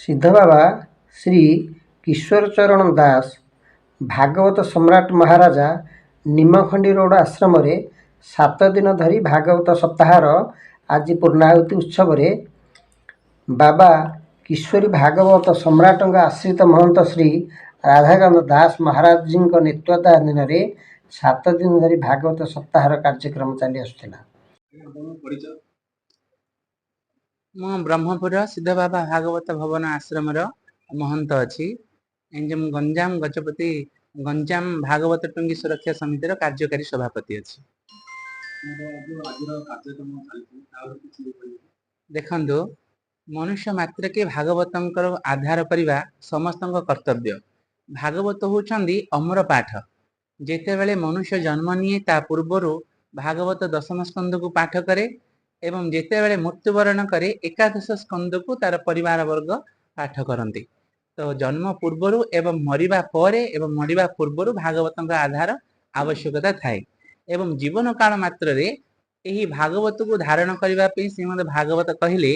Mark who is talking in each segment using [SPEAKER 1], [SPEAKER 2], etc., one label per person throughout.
[SPEAKER 1] ସିଦ୍ଧବାବା ଶ୍ରୀ କିଶୋର ଚରଣ ଦାସ ଭାଗବତ ସମ୍ରାଟ ମହାରାଜା ନିମଖଣ୍ଡି ରୋଡ଼ ଆଶ୍ରମରେ 7 ଦିନ ଧରି ଭାଗବତ ସପ୍ତାହର ଆଜି ପୂର୍ଣ୍ଣାହୁତି ଉତ୍ସବରେ ବାବା କିଶୋରୀ ଭାଗବତ ସମ୍ରାଟଙ୍କ ଆଶ୍ରିତ ମହନ୍ତ ଶ୍ରୀ ରାଧାକାନ୍ତ ଦାସ ମହାରାଜଜୀଙ୍କ ନେତୃତ୍ୱାଧୀନରେ 7 ଦିନ ଧରି ଭାଗବତ ସପ୍ତାହର କାର୍ଯ୍ୟକ୍ରମ ଚାଲି ଆସୁଥିଲା।
[SPEAKER 2] ଆପଣଙ୍କ ପରିଚୟ?
[SPEAKER 3] ମୁଁ ବ୍ରହ୍ମପୁର ସିଦ୍ଧବାବା ଭାଗବତ ଭବନ ଆଶ୍ରମର ମହନ୍ତ ଅଛି ଏବଂ ଗଞ୍ଜାମ ଗଜପତି ଗଞ୍ଜାମ ଭାଗବତ ଟୁଙ୍ଗି ସୁରକ୍ଷା ସମିତିର କାର୍ଯ୍ୟକାରୀ ସଭାପତି ଅଛି।
[SPEAKER 2] ଆମର ଯୋଉ ଆଜିର କାର୍ଯ୍ୟକ୍ରମ ଚାଲିଛି, ତା ଉପରେ କିଛି କହିବେ?
[SPEAKER 3] ଦେଖନ୍ତୁ, ମନୁଷ୍ୟ ମାତ୍ରକେ ଭାଗବତଙ୍କର ଆଧାର କରିବା ସମସ୍ତଙ୍କ କର୍ତ୍ତବ୍ୟ। ଭାଗବତ ହେଉଛନ୍ତି ଅମର ପାଠ। ଯେତେବେଳେ ମନୁଷ୍ୟ ଜନ୍ମ ନିଏ, ତା ପୂର୍ବରୁ ଭାଗବତ ଦଶମ ସ୍କନ୍ଧକୁ ପାଠ କରେ ଏବଂ ଯେତେବେଳେ ମୃତ୍ୟୁବରଣ କରେ, ଏକାଦଶ ସ୍କନ୍ଧକୁ ତାର ପରିବାର ବର୍ଗ ପାଠ କରନ୍ତି। ତ ଜନ୍ମ ପୂର୍ବରୁ ଏବଂ ମରିବା ପରେ ଏବଂ ମରିବା ପୂର୍ବରୁ ଭାଗବତଙ୍କ ଆଧାର ଆବଶ୍ୟକତା ଥାଏ ଏବଂ ଜୀବନ କାଳ ମାତ୍ରରେ ଏହି ଭାଗବତକୁ ଧାରଣ କରିବା ପାଇଁ ଶ୍ରୀମଦ ଭାଗବତ କହିଲେ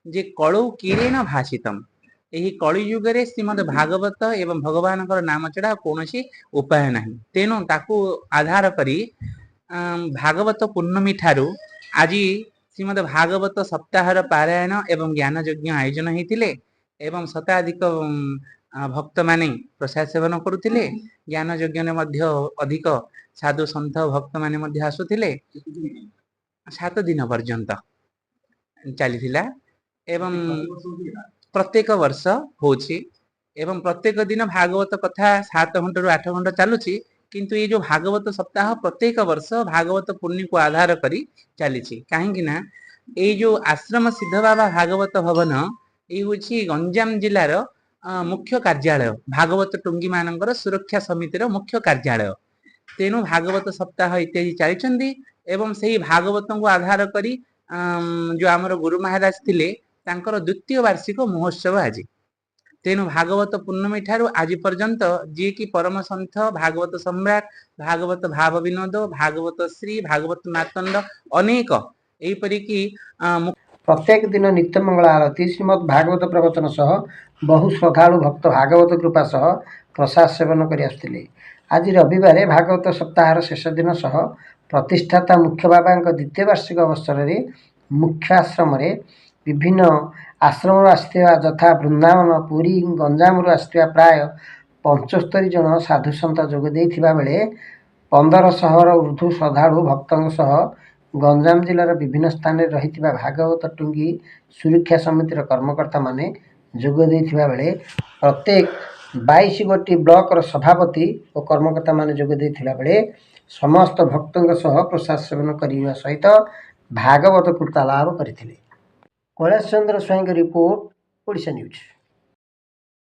[SPEAKER 3] ଯେ କଳୌ କୀରେଣ ଭାଷିତମ୍। ଏହି କଳି ଯୁଗରେ ଶ୍ରୀମଦ ଭାଗବତ ଏବଂ ଭଗବାନଙ୍କର ନାମ ଛଡ଼ା କୌଣସି ଉପାୟ ନାହିଁ। ତେଣୁ ତାକୁ ଆଧାର କରି ଭାଗବତ ପୂର୍ଣ୍ଣମୀ ଠାରୁ ଆଜି ଶ୍ରୀମଦ ଭାଗବତ ସପ୍ତାହର ପାରାୟଣ ଏବଂ ଜ୍ଞାନ ଯଜ୍ଞ ଆୟୋଜନ ହେଇଥିଲେ ଏବଂ ଶତାଧିକ ଭକ୍ତମାନେ ପ୍ରସାଦ ସେବନ କରୁଥିଲେ। ଜ୍ଞାନ ଯଜ୍ଞରେ ମଧ୍ୟ ଅଧିକ ସାଧୁ ସନ୍ଥ ଭକ୍ତମାନେ ମଧ୍ୟ ଆସୁଥିଲେ।
[SPEAKER 2] କେତେ ଦିନ ପାଇଁ?
[SPEAKER 3] 7 ଦିନ ପର୍ଯ୍ୟନ୍ତ ଚାଲିଥିଲା ଏବଂ
[SPEAKER 2] ପ୍ରତିବର୍ଷ ହଉଛି ଏଇଟା?
[SPEAKER 3] ପ୍ରତ୍ୟେକ ବର୍ଷ ହଉଛି ଏବଂ ପ୍ରତ୍ୟେକ ଦିନ ଭାଗବତ କଥା 7 ଘଣ୍ଟାରୁ 8 ଘଣ୍ଟା ଚାଲୁଛି। କିନ୍ତୁ ଏଇ ଯୋଉ ଭାଗବତ ସପ୍ତାହ ପ୍ରତ୍ୟେକ ବର୍ଷ ଭାଗବତ ପୂର୍ଣ୍ଣିକୁ ଆଧାର କରି ଚାଲିଛି, କାହିଁକି ନା ଏଇ ଯୋଉ ଆଶ୍ରମ ସିଦ୍ଧ ବାବା ଭାଗବତ ଭବନ, ଏଇ ହଉଛି ଗଞ୍ଜାମ ଜିଲ୍ଲାର ମୁଖ୍ୟ କାର୍ଯ୍ୟାଳୟ, ଭାଗବତ ଟୁଙ୍ଗି ମାନଙ୍କର ସୁରକ୍ଷା ସମିତିର ମୁଖ୍ୟ କାର୍ଯ୍ୟାଳୟ। ତେଣୁ ଭାଗବତ ସପ୍ତାହ ଇତ୍ୟାଦି ଚାଲିଛନ୍ତି ଏବଂ ସେଇ ଭାଗବତଙ୍କୁ ଆଧାର କରି ଯୋଉ ଆମର ଗୁରୁ ମହାରାଜ ଥିଲେ, ତାଙ୍କର ଦ୍ୱିତୀୟ ବାର୍ଷିକ ମହୋତ୍ସବ ଆଜି। ତେଣୁ ଭାଗବତ ପୂର୍ଣ୍ଣମୀ ଠାରୁ ଆଜି ପର୍ଯ୍ୟନ୍ତ ଯିଏକି ପରମ ସନ୍ଥ, ଭାଗବତ ସମ୍ରାଟ, ଭାଗବତ ଭାବ ବିନୋଦ, ଭାଗବତ ଶ୍ରୀ, ଭାଗବତ ମାର୍ତ୍ତଣ୍ଡ, ଅନେକ ଏହିପରିକି
[SPEAKER 1] ପ୍ରତ୍ୟେକ ଦିନ ନିତ୍ୟମଙ୍ଗଳ ଆଳତୀ, ଶ୍ରୀମଦ୍ ଭାଗବତ ପ୍ରବଚନ ସହ ବହୁ ଶ୍ରଦ୍ଧାଳୁ ଭକ୍ତ ଭାଗବତ କୃପା ସହ ପ୍ରସାଦ ସେବନ କରି ଆସୁଥିଲେ। ଆଜି ରବିବାର ଭାଗବତ ସପ୍ତାହର ଶେଷ ଦିନ ସହ ପ୍ରତିଷ୍ଠାତା ମୁଖ୍ୟ ବାବାଙ୍କ ଦ୍ୱିତୀୟ ବାର୍ଷିକ ଅବସରରେ ମୁଖ୍ୟ ଆଶ୍ରମରେ ବିଭିନ୍ନ ଆଶ୍ରମରୁ ଆସିଥିବା ଯଥା ବୃନ୍ଦାବନ, ପୁରୀ, ଗଞ୍ଜାମରୁ ଆସିଥିବା ପ୍ରାୟ 75 ଜଣ ସାଧୁସନ୍ଥ ଯୋଗ ଦେଇଥିବା ବେଳେ 1500ର ଉର୍ଦ୍ଧ୍ୱ ଶ୍ରଦ୍ଧାଳୁ ଭକ୍ତଙ୍କ ସହ ଗଞ୍ଜାମ ଜିଲ୍ଲାର ବିଭିନ୍ନ ସ୍ଥାନରେ ରହିଥିବା ଭାଗବତ ଟୁଙ୍ଗି ସୁରକ୍ଷା ସମିତିର କର୍ମକର୍ତ୍ତାମାନେ ଯୋଗ ଦେଇଥିବା ବେଳେ ପ୍ରତ୍ୟେକ 22 ଗୋଟି ବ୍ଲକର ସଭାପତି ଓ କର୍ମକର୍ତ୍ତାମାନେ ଯୋଗ ଦେଇଥିଲା ବେଳେ ସମସ୍ତ ଭକ୍ତଙ୍କ ସହ ପ୍ରସାଦ ସେବନ କରିବା ସହିତ ଭାଗବତ କୃପା ଲାଭ କରିଥିଲେ। କୈଳାସ ଚନ୍ଦ୍ର ସ୍ୱାଇଁଙ୍କ ରିପୋର୍ଟ, ଓଡ଼ିଶା ନ୍ୟୁଜ୍।